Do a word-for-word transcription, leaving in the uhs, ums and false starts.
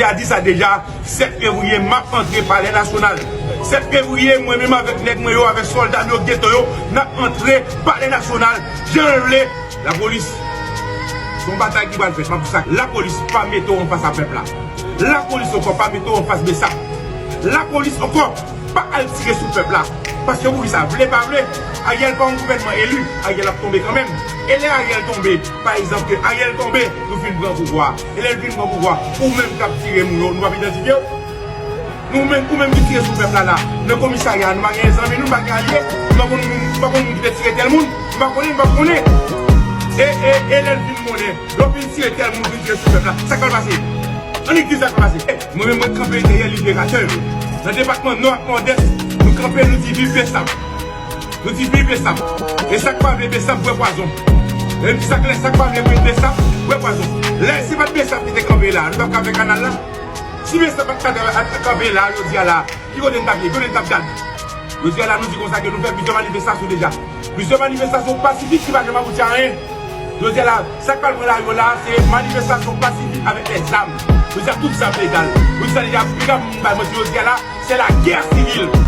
a di sa deja, sèt fevriye, m ap antre Palè Nasyonal. Sèt fevriye, mwen menm avèk nèg mwen yo, avèk sòlda m yo, geto yo, n ap antre Palè Nasyonal. Jan l vle, lapolis, se yon batay ki pral fèt, m ap di sa. Lapolis pa mete w anfas a pèp la. Lapolis ankò pa mete w anfas Bsap. Lapolis ankò pa al tire sou pèp la. Paske poukisa, vle pa vle, Ariel pa yon gouvènman eli, Ariel ap tonbe kanmenm. E lè Ariel tonbe, pa egzanp, ke Ariel tonbe, nou fin pran pouvwa. E lè l fin pran pouvwa, ou menm k ap tire moun yo, nou p ap idantifye w? Nou menm, ou menm ki tire sou pèp la la, nan komisarya a, nou pa gen zanmi, nou pa gen alye, nou pa konn, nou pa konn moun ki te tire tèl moun, nou pa konnen, nou pa konnen. E, e, e lè l fin konnen, lè w fin tire tèl moun, fin tire sou pèp la, sa k pral pase? Annik di sa k pral pase. Mwen menm, mwen kanpe dèyè liberatè yo. Nan depatman Nò ak Nòdès, nou kanpe, nou di viv Bsap. Nou di viv Bsap. E sa k pa vle Bsap, bwè pwazon. E m di sa klè, sa k pa vle Bsap, bwè pwazon. Lè se pa t Bsap ki te kanpe la, nou t ap ka fè kanal la. Si Bsap pa t kanpe la, jodi a la, ki kote n t ap ye, kote n t ap gad? Jodi a la, nou di konsa ke nou fè plizyè manifestasyon deja. Plizyè manifestasyon pasifik ki pa janm abouti a anyen. Jodi a la, sa k pral pran lari yo la, se manifestasyon pasifik avèk lèzam. Jodi a, tout zam legal. Jodi a, deja, piga moun bay manti, jodi a la, se lagè sivil.